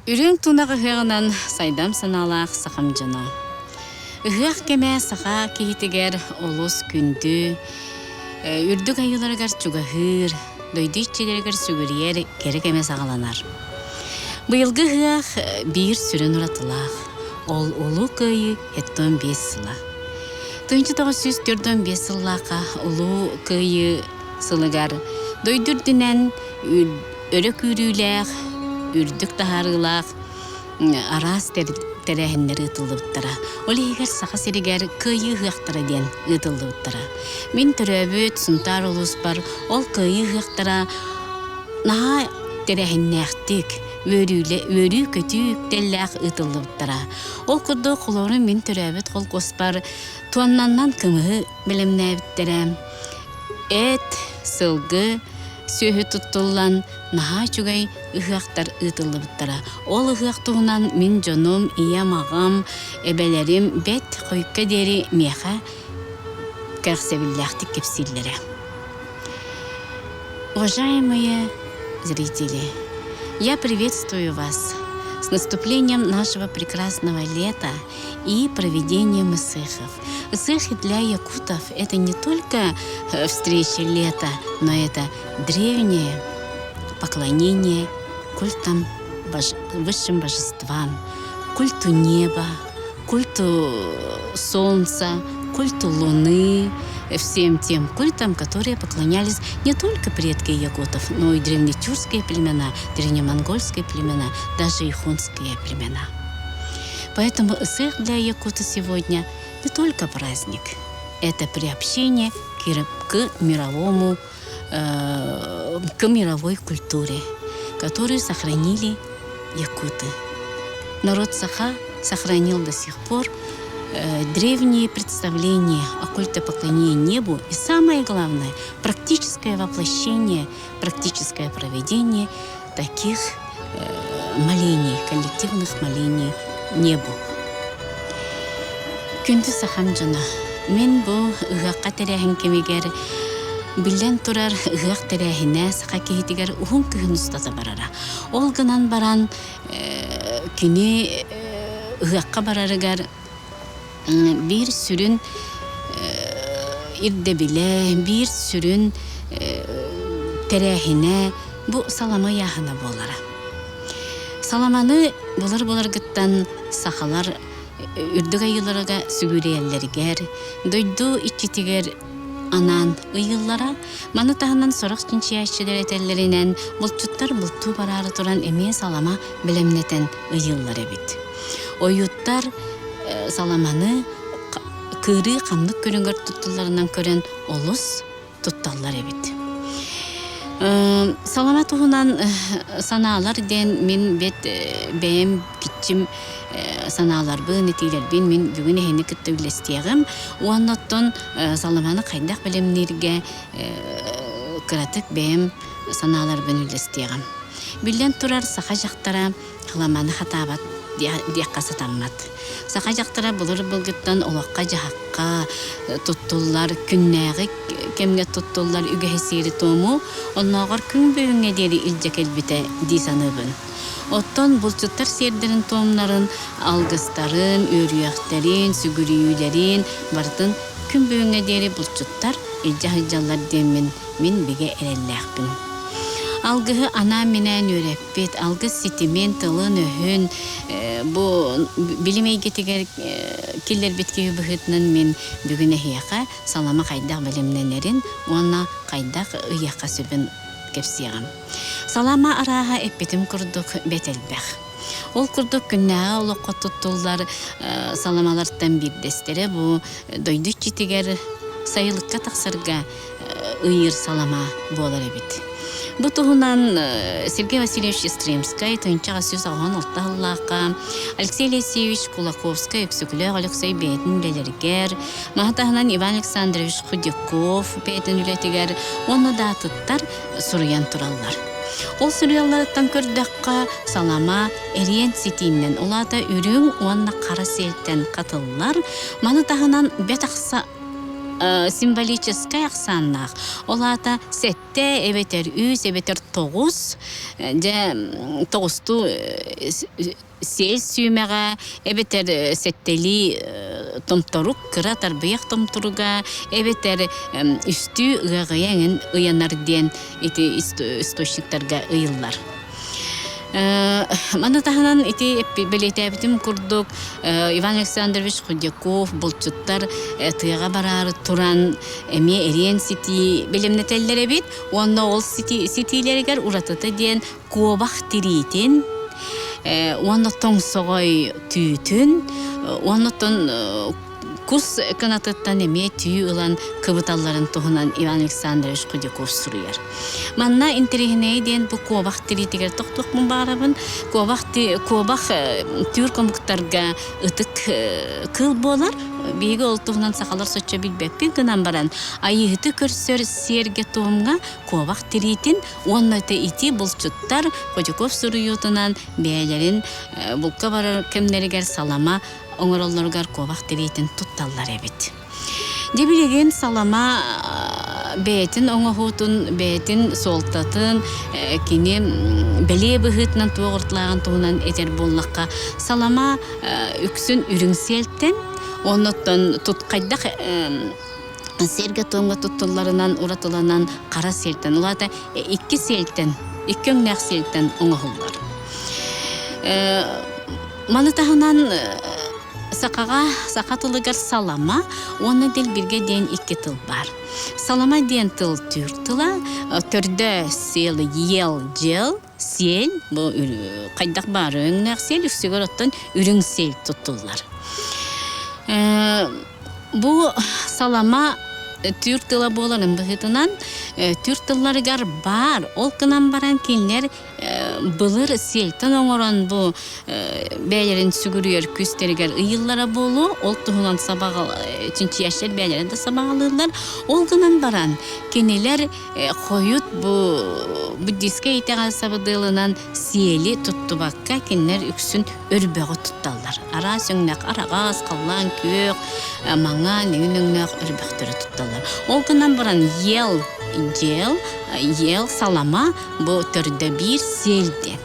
Үрүҥ тунах ыһыаҕынан сайдам санаалаах сахам дьоно. Ыһыах кэмэ саха киһитигэр олус күндү, үрдүк айыыларыгар чугаһыыр, дойду иччилэригэр сүгүрүйэр кэрэ кэмэ саҕаланар. Быйылгы ыһыах биир сүрүн уратылаах, ол Улуу Кыайыы 75 сыла. 1945 сыллаахха Улуу Кыайыы сылыгар дойду үрдүнэн өрө күүрүүлээх, үрдүк таһаарыылаах араас тэрээһиннэр ыытыллыбыттара. Ол иһигэр Саха сиригэр Кыайыы ыһыахтара диэн ыытыллыбыттара. Мин төрөөбүт Сунтаар улууспар ол Кыайыы ыһыахтара наһаа тэрээһиннээхтик, үөрүү-көтүү үктэллээх ыытыллыбыттара. Ол курдук, холобура, мин төрөөбүт холкуоспар туоннаннан кымыһы бэлэмнээбиттэрэ. Эт, сылгы, сүөһү туттуллан наһаа үчүгэй ыһыахтар ыытыллыбыттара. Ол ыһыах туһунан мин дьонум, ийэм, аҕам, эбэлэрим бэт хойукка диэри миэхэ кэрэхсэбиллээхтик кэпсииллэрэ. Уважаемые зрители, я приветствую вас с наступлением нашего прекрасного лета и проведением ысыхов. Ысыхи для якутов – это не только встреча лета, но это древнее поклонение культам высшим божествам, культу неба, культу солнца, культу луны, всем тем культам, которые поклонялись не только предки якутов, но и древнетюркские племена, древнемонгольские племена, даже и хунские племена. Поэтому ысыах для якута сегодня не только праздник, это приобщение к мировому, к мировой культуре, которую сохранили якуты. Народ Саха сохранил до сих пор древние представления о культе поклонения небу и самое главное, практическое воплощение, практическое проведение таких молений, коллективных молений небу. Күндү сахам дьоно, мин бу ыһыахха тэрээһин кэмигэр биллэн турар ыһыах тэрээһинэ саха киһитигэр уһун күһүн устата барара. Ол гынан баран кини ыһыахха барарыгар биир сүрүн ирдэбилэ, биир сүрүн тэрээһинэ бу салама ыйааһына буолара. Саламаны былыр-былыргыттан сахалар үрдүк айыыларга сүгүрүйэллэригэр, дойду иччитигэр анаан ыйыыллара. Маны таһынан сорох чинчийээччилэр этэллэринэн, булчуттар бултуу бараары туран эмиэ салама бэлэмнэтэн ыйыыллар эбит. Ойууттар саламаны кыырыы ханнык көрүҥэр туттулларынан көрөн олус тутталлар эбит. Салама туһунан санаалар диэн мин бэт бэйэм киччим санааларбын, этиилэрбин мин бүгүн эһини кытта үллэстиэҕим. Уонна оттон саламаны хайдах бэлэмнииргэ кыратык бэйэм санааларбын үллэстиэҕим. Биллэн турар, саха дьахтара Халаманы хатаабат диэххэ сатаммат. Саха дьахтара былыр-былгыттан олоххо-дьаһахха туттуллар, күннээҕи кэмҥэ туттуллар үгэһи сиэри-туому оннооҕор күн бүгүҥҥэ диэри илдьэ кэлбитэ дии саныыбын. Оттон булчуттар сиэрдэрин-туомнарын, алгыстарын, үөрүйэхтэрин, сүгүрүйүүлэрин барытын күн бүгүҥҥэ диэри булчуттар илдьэ сылдьаллар диэммин мин бигэ эрэллээхпин. Алгыһы анаан-минээн үөрэппит, алгыс ситимин, тылын-өһүн бу билим эйгэтигэр киллэрбит киһи быһыытынан мин бүгүн эһиэхэ салама хайдах бэлэмнэнэрин уонна хайдах ыйыахха сөбүн кэпсиэҕим. Салама арааһа эппитим курдук бэт элбэх. Ол курдук күннээҕи олоххо туттуллар саламалартан биирдэстэрэ бу дойду иччитигэр сайылыкка тахсарга ыйыыр салама буолар эбит. Бу туһунан Сергей Васильевич Естремскай 1896 сыллаахха Алексей Алексеевич Кулаковскай Өксөкүлээх Өлөксөй бэйэтин үлэлэригэр, маһы таһынан Иван Александрович Худяков бэйэтин үлэтигэр уонна да атыттар суруйан тураллар. Ол суруйалларыттан көрдөххө, салама эриэн ситииннэн, ол аата үрүҥ уонна хара сиэлтэн хатыллар, маны таһынан бэт ахса. символическай ахсааннаах. Ол аата сэттэ эбэтэр үс эбэтэр тоҕус дьэ тоҕустуу сиэл сүүмэҕэ эбэтэр сэттэлии томторук кыра тарбыйах томторуга эбэтэр үстүү ыаҕыйа эҥин ыйанар диэн ити источниктарга ыйыллар. Маны таһынан ити бэлиэтээбитим курдук Иван Александрович Худяков булчуттар тыаҕа бараары туран эмиэ эриэн ситии бэлэмнэтэллэр эбит уонна ол ситиилэригэр уратыта диэн куобах тириитин уонна тоҥсоҕой түүтүн уонна кус кынатыттан эмиэ түү ылан кыбыталларын туһунан Иван Александрович Худяков суруйар. Манна интэриэһинэйэ диэн бу куобах тириитигэр тохтуохпун баҕарабын. Куобах, куобах түүр омуктарга ытык кыыл буолар. Биһиги ол туһунан сахалар соччо билбэппит гынан баран, айыыһыты көрсөр сиэргэ-туомҥа куобах тириитин уонна ити булчуттар Худяков суруйуутунан бэйэлэрин булка барар кэмнэригэр салама оҥороллоругар куобах тириитин тутталлар эбит. Дьэ билигин салама бэйэтин оҥоһуутун, бэйэтин суолтатын, кини бэлиэ быһыытынан туох уратылааҕын туһунан этэр буоллахха, салама үксүн үрүҥ сиэлтэн, оннуттан тут хайдах сиэргэ-туомҥа туттулларынан уратыланан хара сиэлтэн, ол аата икки сиэлтэн, икки өҥнөөх сиэлтэн оҥоһуллар. Маны таһынан сахаҕа саха тылыгар салама уонна дэлбиргэ диэн икки тыл баар. Салама диэн тыл түүр тыла, төрдө сиэл, ел, дьел, сиэл, бу хайдах баар өҥнөөх сиэл, үксүгэр оттон үрүҥ сиэл туттуллар. Бу салама түүр тыла буоларын быһыытынан түүр тылларыгар баар, ол гынан баран кинилэр былыр сиэлтэн оҥорон бу бэйэлэрин сүгүрүйэр күүстэригэр ыйыллара буолуо. Ол туһунан сабаҕа чинчийээччилэр бэйэлэрэ да сабаҕалыыллар. Ол гынан баран кинилэр хойут бу буддийскай итэҕэл сабыдыалынан сиэли туттубакка кинилэр үксүн өрбөҕү тутталлар. Араас өҥнөөх араҕас, халлаан күөх, маҥан, эҥин өҥнөөх өрбөхтөрү тутталлар. Ол гынан баран ел, дьел, ел салама бу төрдө биир сиэл диэн.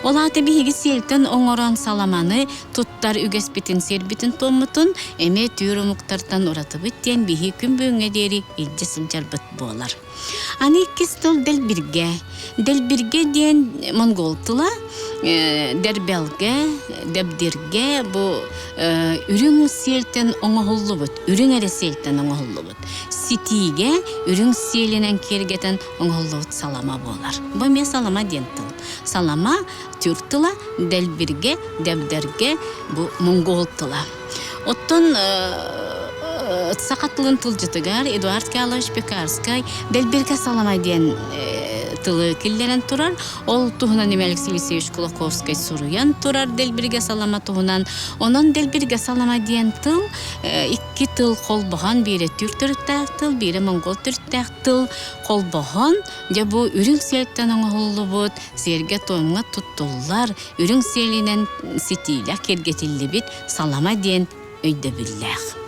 Ол аата биһиги сиэлтэн оҥорон саламаны туттар үгэспитин сиэрбитин-туоммутун эмиэ түүр омуктартан уратыбыт диэн биһи күн бүгүҥҥэ диэри илдьэ сылдьарбыт буолар. Аны иккис тыл дэлбиргэ. Дэлбиргэ диэн монгол тыла дэрбэлгэ, дэбдиргэ бу үрүҥ сиэлтэн оҥоһуллубут, үрүҥ эрэ сиэлтэн оҥоһуллубут. Ситиигэ үрүҥ сиэлинэн киэргэтэн оҥоһуллубут салама буолар. Бу эмиэ салама диэн тыл. Салама тюрк тыла, дэлбиргэ, дэбдэргэ бу монгол тыла. Оттон саха тылын тылдьытыгар Эдуард Карлович Пекарскай «Дэлбиргэ салама» диэн тылы киллэрэн турар. Ол туһунан Эмиль Алексеевич Кулаковскай суруйан турар «Дэлбиргэ салама» туһунан. Онон «Дэлбиргэ салама» диэн тыл икки тыл холбоһон, биирэ түүр төрүттээх тыл, биирэ монгол төрүттээх тыл холбоһон, дьэ бу үрүҥ сиэлтэн оҥоһуллубут, сиэргэ-туомҥа туттуллар, үрүҥ сиэлинэн ситиилээх киэргэтиллибит салама диэн өйдөбүллээх.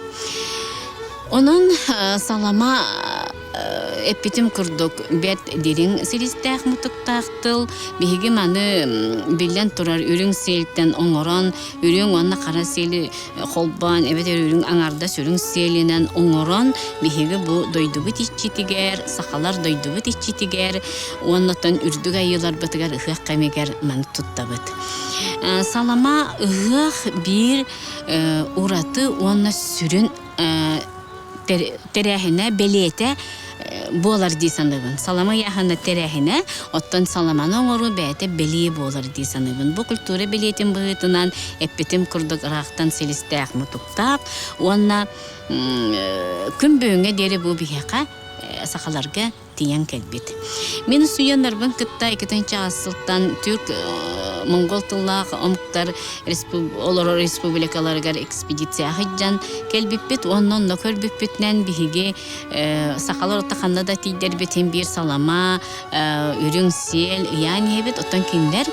Онон салама эппитим курдук бэрт дириҥ силистээх мутуктаах тыл. Биһиги маны биллэн турар үрүҥ сиэлтэн оҥорон, үрүҥ уонна хара сиэли холбоон эбэтэр үрүҥ аҥардас үрүҥ сиэлинэн оҥорон биһиги бу дойдубут иччитигэр, сахалар дойдубут иччитигэр уонна оттон үрдүк айыыларбытыгар ыһыах кэмигэр маны туттабыт. Салама ыһыах биир ураты уонна сүрүн тэрээһинэ, бэлиэтэ буолар дии саныыбын. Салама ыйааһына тэрээһинэ, оттон саламаны оҥоруу бэйэтэ бэлиэ буолар дии саныыбын. Бу культура бэлиэтин быһыытынан эппитим курдук ыраахтан силистээх мутуктаах уонна күн бүгүҥҥэ диэри бу биһиэхэ сахаларга тиийэн кэлбит. Мин суйаннарбын кытта 2 сылтан түрк монгол тыллаах омуктар олорор республикаларыгар экспедиция сылдьан кэлбиппит уонна онно көрбүппүтүнэн биһиги сахалар отто ханна да тиийдэрбитин биир салама үрүҥ сиэл ыйаан иһэбит оттон кинилэр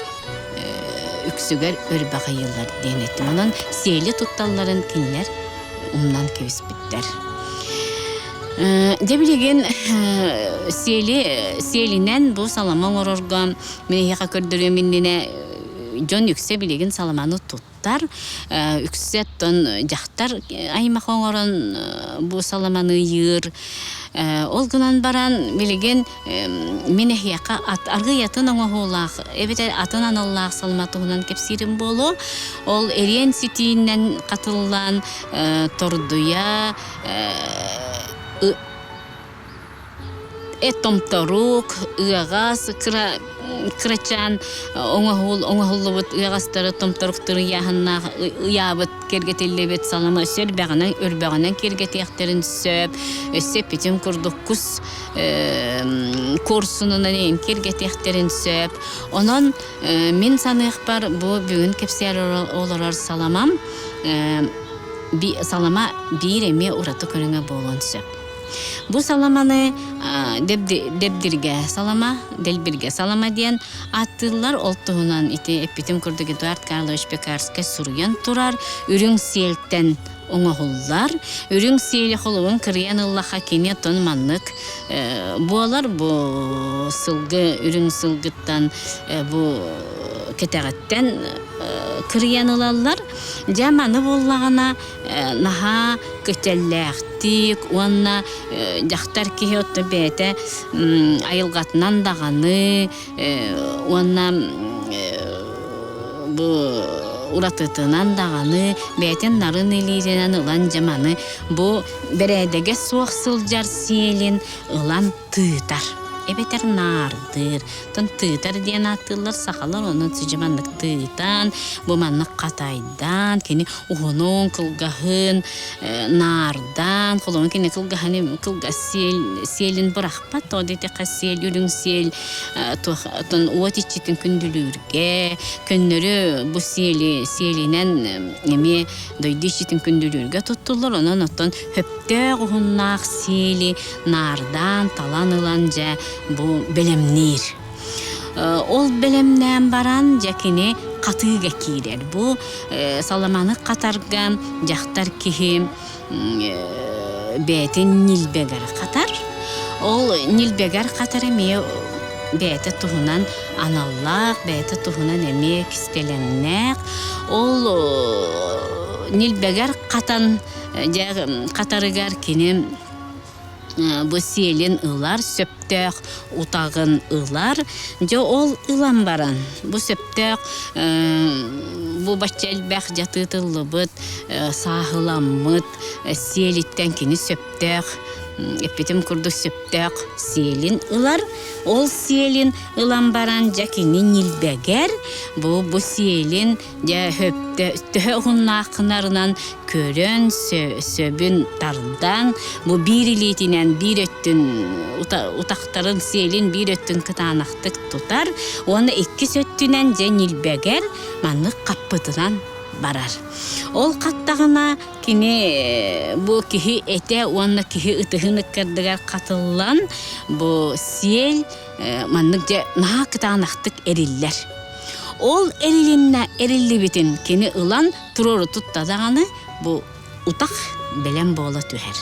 үксүгэр өрбөҕөйүллэр диэн эттим. Онон сиэли тутталларын кинилэр умнан кэбиспиттэр. Дьэ билигин сиэли сиэлинэн бу салама оҥорорго мин эһиэхэ көрдөрүөм иннинэ дьон үксэ билигин саламаны туттар. Үксэ оттон дьахтар аймах оҥорон бу саламаны ыйыыр. Ол гынан баран билигин мин эһиэхэ аргыый атын оҥоһуулаах эбэтэр атын аналлаах салама туһунан кэпсиирим буолуо. Ол эриэн ситиинэн хатыллан тордуйа эт томторук, ыаҕас, кыра кырачаан оҥоһул оҥоһуллубут ыаҕастары томторуктары ыйааһыннаах ыйаабыт киэргэтиллибит салама өссө элбэҕинэн өрбөҕүнэн киэргэтиэхтэрин сөп. Өссө эппитим курдук кус куорсунунан эйин киэргэтиэхтэрин сөп. Онон мин саныахпар бу бүгүн кэпсээр олорор саламам салама биир эмиэ ураты көрүҥэ буолуон сөп. Бу саламаны дэбдиргэ салама, дэлбиргэ салама диэн ааттыыллар. Ол туһунан ити эппитим курдук Эдуард Карлович Пекарскай суруйан турар. Үрүҥ сиэлтэн оҥоһуллар. Үрүҥ сиэли холугун кырыйан ыллаха кини оттон маннык буолар. Бу сылгы үрүҥ сылгыттан бу кэтэҕиттэн кырыйан ылаллар. Дьэ маны буоллаҕына наһаа көтөллөөхтүк уонна дьахтар киһи оттон бэйэтэ айылҕатынан даҕаны уонна бу уратытынан даҕаны бэйэтин нарын илиитинэн ылан дьэ маны бу бэрээдэгэ суох сылдьар сиэлин ылан тыытар эбэтэр наардыыр. Оттон тыытар диэн ааттыыллар сахалар, онон сидьи маннык тыытан, бу маннык хатайдаан, кини уһунун, кылгаһын наардаан, холобур кини кылгаһын кылгас сиэл, сиэлин бырахпат, тоҕо диэтэххэ сиэл, үрүҥ сиэл туох оттон уот иччитин күндүлүүргэ, көннөрү бу сиэли сиэлинэн эмиэ дойду иччитин күндүлүүргэ туттуллар, онон оттон сөптөөх уһуннаах сиэли наардаан, талан ылан дьэ бу бэлэмниир. Ол бэлэмнээн баран дьэ кини хатыыга киирэр. Бу саламаны хатарга дьахтар киһи бэйэтин ньилбэгэр хатар. Ол ньилбэгэр хатар эмиэ бэйэтэ туһунан аналлаах, бэйэтэ туһунан эмиэ кистэлэҥнээх. Ол ньилбэгэр хатан Дьэ, хатарыгар кини бу сиэлин ылар, сөптөөх утаҕын ылар. Дьэ, ол ылан баран, бу сөптөөх бу бачча элбэх дьатыытыллыбыт, сааһыламмыт сиэлиттэн кини сөптөөх, эппитим курдук сөптөөх сиэлин ылар. Ол сиэлин ылан баран, дьэ, кини ньилбэгэр бу бу сиэлин Дьэ, төһө уһуннааххынарынан көрөн, сөбүн тардан, бу биир илиитинэн биир өттүн утахтарын сиэлин биир өттүн кытаанахтык тутар уонна иккис өттүнэн дьэ ньилбэгэр маннык хаппытынан барар. Ол хаттаҕына кини бу киһи этэ уонна киһи ытыһын ыккардыгар хатыллан бу сиэл маннык дьэ наһаа кытаанахтык эриллэр. Ол эрилиннэ эриллибитин кини ылан туруору тутта даҕаны бу утах бэлэм буола түһэр.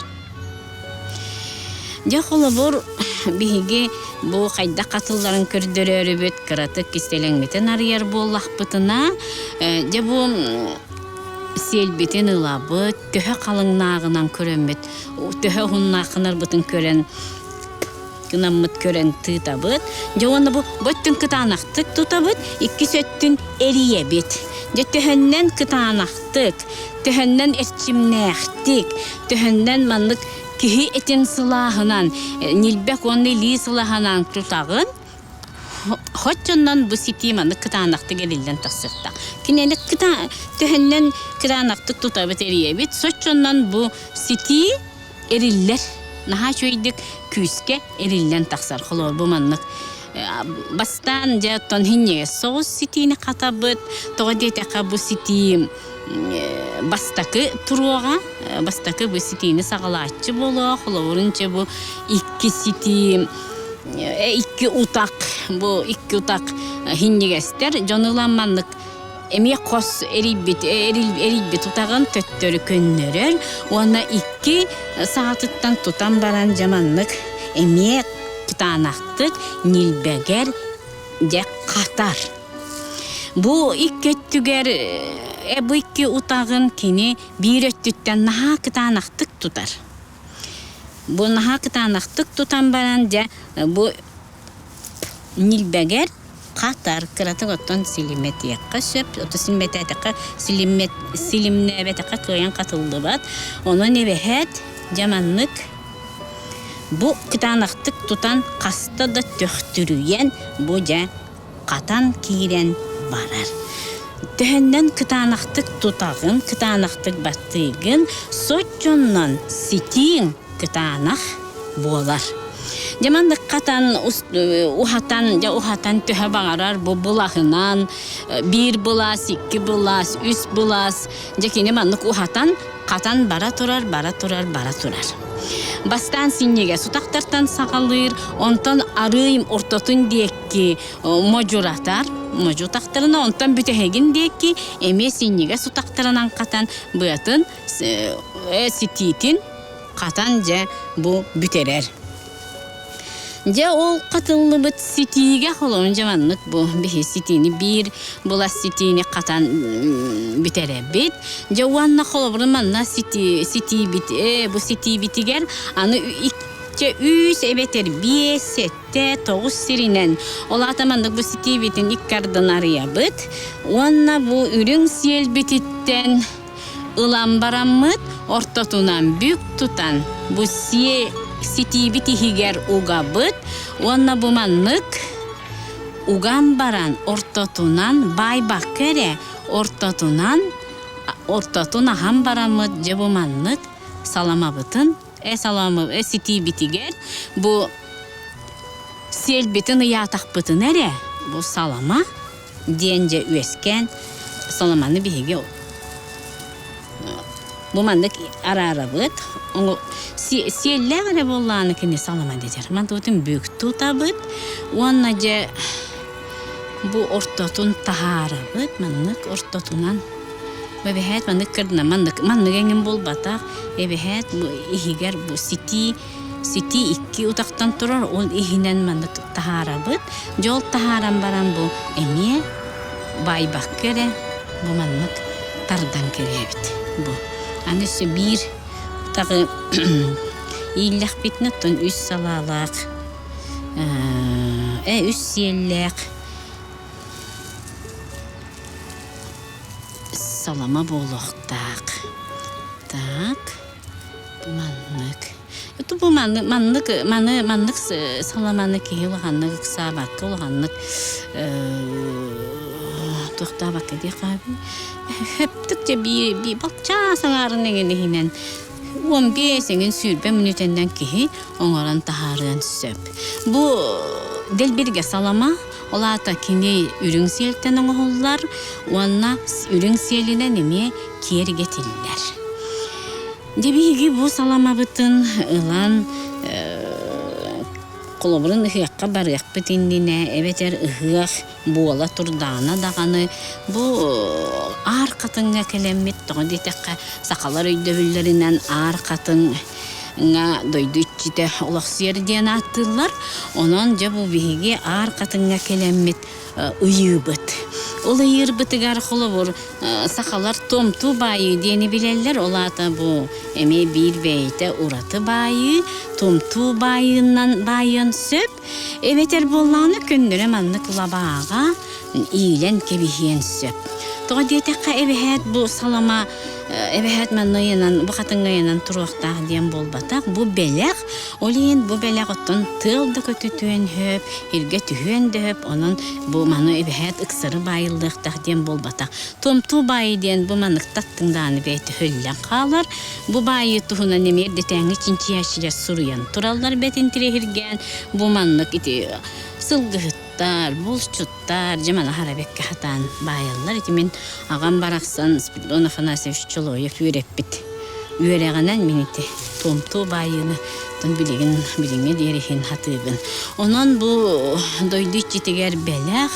Дьэ холобур биһиги бу хайдах хатылларын көрдөрөөрүбүт кыратык кистэлэҥмитин арыйар буоллахпытына дьэ бу сиэлбитин ылабыт төһө халыҥнааҕынан көрөммүт төһө уһуннааххынарбытын көрөн гынаммыт көрөн тыытабыт. Дьэ уонна бу бу өттүн кытаанахтык тутабыт, иккис өттүн эрийэбит. Дьэ төһөннөн кытаанахтык, төһөннөн эрчимнээхтик, төһөннөн маннык киһи этин сылааһынан, ньилбэк уонна илии сылааһынан тутаҕын, Хоччоннон бу ситии маннык кытаанахтык эриллэн тахсыахтаах. Кинини кыта төһөннөн кытаанахтык тутабыт эрийэбит, соччоннон бу ситии эриллэр. Наһаа үчүгэйдик күүскэ эриллэн тахсар. Холобур, бу маннык бастаан дьэ оттон иһинньигэс соҕус ситиини хатабыт. Тоҕо диэтэххэ бу ситии бастакы туруоҕа, бастакы бу ситиини саҕалааччы буолуо. Холобурун чэ бу икки ситии икки утах бу икки утах иһинньигэстэр дьон ылан маннык. Эмиэ хос эрийбит эрийбит утаҕын төттөрү көннөрөр уонна икки саҕатыттан тутан баран дьэ маннык эмиэ кытаанахтык ньилбэгэр дьэ хатар. Бу икки өттүгэр бу икки утаҕын кини биир өттүттэн наһаа кытаанахтык тутар. Бу наһаа кытаанахтык тутан баран дьэ бу Ньилбэгэр хатар, кыратык оттон силимэтиэххэ сөп, ото силимэтээтэххэ силиммэт силимнээбэтэххэ кыайан хатыллыбат. Онон эбэһээт дьэ маннык бу кытаанахтык тутан хаста да төхтүрүйэн бу дьэ хатан киирэн барар. Төһөннөн кытаанахтык тутаҕын, кытаанахтык баттыыгын, соччоннон ситииҥ кытаанах буолар. Дьэ маннык хатан уһатан дьэ уһатан төһө баҕарар бу былаһынан биир былаас, икки былаас, үс былаас дьэ кини маннык уһатан хатан бара турар, бара турар, бара турар. Бастаан синньигэс утахтартан саҕалыыр, онтон арыым ортотун диэки модьуратар, модьу утахтарына, онтон бүтэһигин диэки эмиэ синньигэс утахтарынан хатан быатын ситиитин хатан дьэ бу бүтэрэр. Дьэ ол хатыллыбыт ситиигэ холобун дьэ маннык бу биһи ситиини биир булас ситиини хатан бүтэрэбит. Дьэ уонна холобурун манна сити ситиибит бу ситиибитигэр аны икки үс эбэтэр биэс сэттэ тоҕус сиринэн ол аата маннык бу ситиибитин икки ардын арыйабыт уонна бу үрүҥ сиэлбититтэн Ылан бараммыт, ортотунан бүк тутан, бу сиэ ситиибит иһигэр угабыт уонна бу маннык уган баран ортотунан баайбакка эрэ ортотунан ортотун аһан бараммыт дьэ бу маннык саламабытын э саламы э ситиибитигэр бу сиэлбитин ыйаатахпытына эрэ бу салама диэн дьэ үөскээн саламаны биһиги бу маннык араарабыт. Сиэллээх эрэ буоллаҕына кини салама дэтэр. Мантыбытын бүк тутабыт уонна дьэ бу ортотун таһаарабыт маннык ортотунан эбэһээт маннык кырдына маннык маннык эҥин буолбатах эбэһээт бу иһигэр бу ситии Сити икки утахтан турар, ол иһинэн маннык таһаарабыт. Дьэ ол таһааран баран бу эмиэ баайбакка эрэ бу маннык тардан кэлэбит. Бу. Аны өссө биир утаҕы ииллэхпитинэ оттон үс салаалаах э үс сиэллээх салама буолуохтаах. Так. Маннык. Это бу маннык маннык маны маннык саламаны киһи улаханнык ыксаабакка улаханнык туохтаабакка диэххэ хөптүк дьэ биир биир балчаа саҥаарын эҥин иһинэн 15 эҥин 20 мүнүүтэннэн киһи оҥорон таһаарыан сөп. Бу дэлбиргэ салама, ол аата кини үрүҥ сиэлтэн оҥоһуллар уонна үрүҥ сиэлинэн эмиэ киэргэтиллэр. Дьэ биһиги бу саламабытын ылан холобурун ыһыахха барыахпыт иннинэ эбэтэр ыһыах буола турдаҕына даҕаны бу аар хатыҥҥа кэлэммит тоҕо диэтэххэ сахалар өйдөбүллэринэн аар хатыҥҥа дойду иччитэ олохсуйар диэн ааттыыллар. Онон дьэ бу биһиги аар хатыҥҥа кэлэммит ыйыыбыт. Ол ыйыырбытыгар холобур сахалар туомтуу баайыы диэни билэллэр. Ол аата бу эмиэ биир бэйэтэ ураты баайыы, туомтуу баайыынан баайыан сөп. Эбэтэр буоллаҕына көннөрө маннык лабааҕа иилэн кэбиһиэн сөп. Тоҕо диэтэххэ эбэһээт бу салама эбэһээт манна ыйанан бу хатыҥҥа ыйанан туруохтаах диэн буолбатах. Бу бэлэх Ол иһин бу бэлэх оттон тыал да көтүтүөн сөп, иргэ түһүөн да сөп, онон бу маны эбэһээт ыксары баайыллыахтаах диэн буолбатах. Туомтуу баайыы диэн бу маннык таттыҥдааны бэйэтэ һөллөн хаалар. Бу баайыы туһунан эмиэ эрдэтээҥҥи чинчийээччилэр суруйан тураллар бэт интириэһиргээн бу маннык ити сылгыһыттар, булчуттар дьэ маны аһара бэккэ сатаан баайаллар. Ити мин аҕам барахсан Спиридон Афанасьевич Чолоев үөрэппит. үөрэҕинэн мин ити туомтуу баайыыны тон билигин билиҥҥэ диэри иһин хатыыбын. Онон бу дойду иччитигэр бэлэх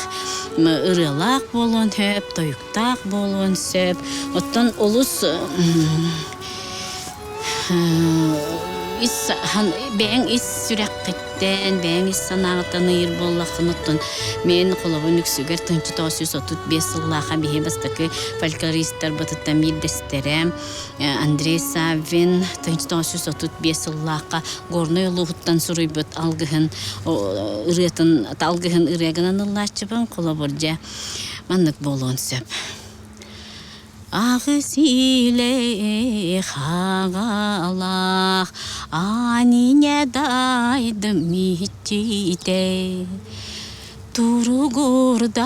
ырыалаах буолуон сөп, тойуктаах буолуон сөп. Оттон олус ис бэйэҥ ис сүрэххиттэн, бэйэҥ ис санааҕыттан ыйыр буоллаххына, оттон мин холобун үксүгэр 1935 сыллаахха биһи бастакы фольклористарбытыттан биирдэстэрэ Андрей Саввин 1935 сыллаахха Горнай улууһуттан суруйбут алгыһын ырыатын алгыһын ырыагынан ыллааччыбын холобур дьэ маннык буолуон сөп. Аҕыс-илэ хагалаах анине дайдым иччитэ Туругурдар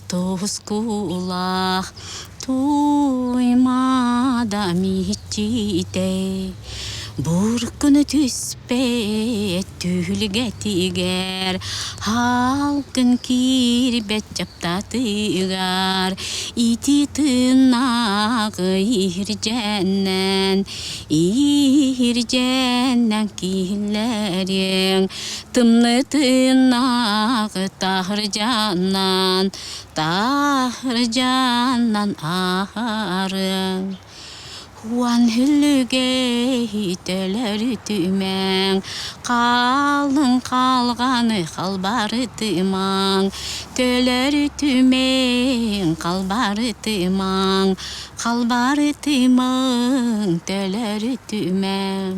тускулаах туймаада иччитэ Буркун түспэт түһүлгэтигэр Халкын киирбэт дьаптатыгар Ити тыыннааҕы иһирдьэннэн Иһирдьэннэн киһилэриэҥ Тымныы тыыннааҕы таһырдьанан Таһырдьанан аһарыаҥ Уон хүлүгэйи төлөрүтүмэҥ, Хаалыҥ халҕаны халбарытымаҥ, Төлөрүтүмэҥ, халбарытымаҥ, Халбарытымаҥ, төлөрүтүмэҥ.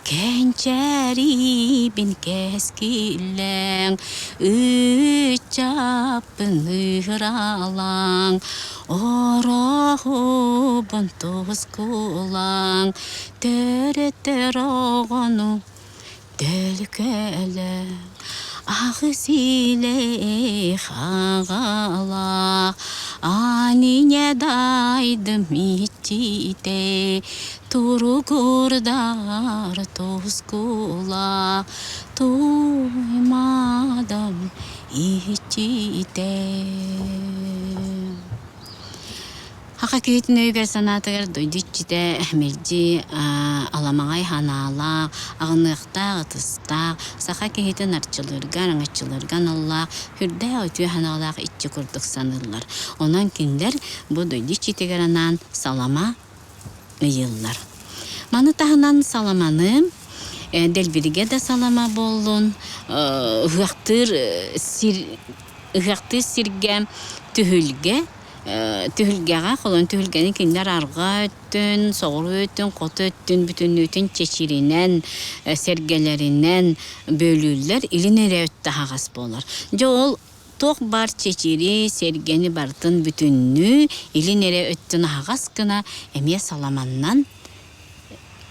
Кэнчээрибин кэскиллэҥ, Ыччаппын ыыралаҥ, Ороһубун тускулаҥ, Төрөттөр оҕону төлкөлөҥ. Аҕыс илээх аҕалаах Анине дайдым иччитэ Туругурдар тускулаах Туймаадам иччитэ. Саха киһитин өйүгэр-санаатыгар дойду иччитэ мэлдьи аламаҕай санаалаах, аҕыныахтаах ытыстаах, саха киһитин арчылыырга, араҥаччылыырга аналлаах, сүрдээх үтүө санаалаах иччи курдук саныыллар. Онон кинилэр бу дойду иччитигэр анаан салама ыйыыллар. Маны таһынан саламаны дэлбиригэ да салама буоллун, ыһыахтыыр сир ыһыахтыыр сиргэ түһүлгэ түһүлгэҕэ холон түһүлгэни кинилэр арҕаа өттүн, соҕуруу өттүн, хоту өттүн бүтүннүүтүн чэчиринэн, сэргэлэринэн бүөлүүллэр, илин эрэ өттө аһаҕас буолар. Дьэ ол туох баар чэчири, сэргэни барытын бүтүннүү илин эрэ өттүн аһаҕас гына эмиэ саламаннан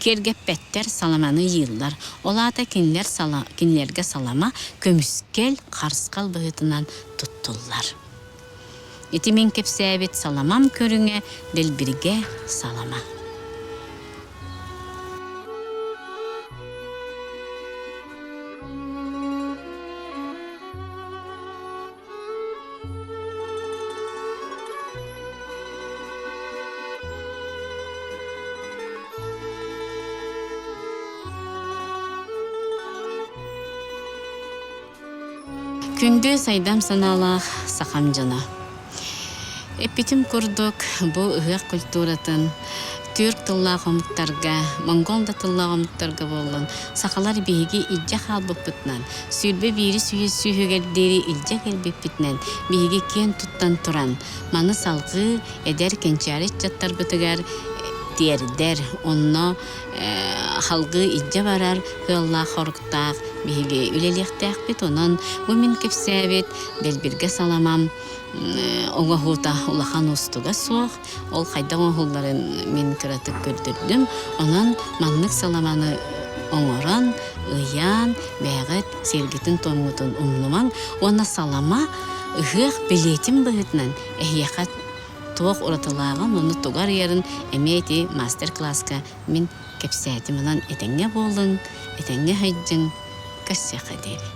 киэргэппэттэр, саламаны ыйыыллар. Ол аата кинилэр сала, кинилэргэ салама көмүскэл, харысхал быһыытынан туттуллар. Ити мин кэпсээбит саламам көрүҥэ дэлбиргэ салама. Күндү сайдам санаалаах сахам дьоно! Эппитим курдук, бу ыһыах культуратын түүрк тыллаах омуктарга, монгол да тыллаах омуктарга буоллун, сахалар биһиги илдьэ хаалбыппытынан, 21 үйэ сүүһүгэр диэри илдьэ кэлбиппитинэн биһиги киэн туттан туран, маны салҕыы эдэр кэнчээри ыччаттарбытыгар тиэрдэр, онно халгыы илдьэ барар ыаллаах-хоруктаах биһиги үлэлиэхтээхпит. Онон бу мин кэпсээбит Дэлбиргэ саламам оҥоһуута улахан уустуга суох. Ол хайдах оҥоһулларын мин кыратык көрдөрдүм. Онон маннык саламаны оҥорон, ыйаан, бэйэҕит сиэргитин-туомҥутун умнумаҥ уонна салама ыһыах билиэтин быһыытынан эһиэхэ туох уратылааҕын уонна тугу арыйарын эмиэ ити мастер-класска мин кэпсээтим. Онон этэҥҥэ буолуҥ, этэҥҥэ сылдьыҥ, көрсүөххэ диэри.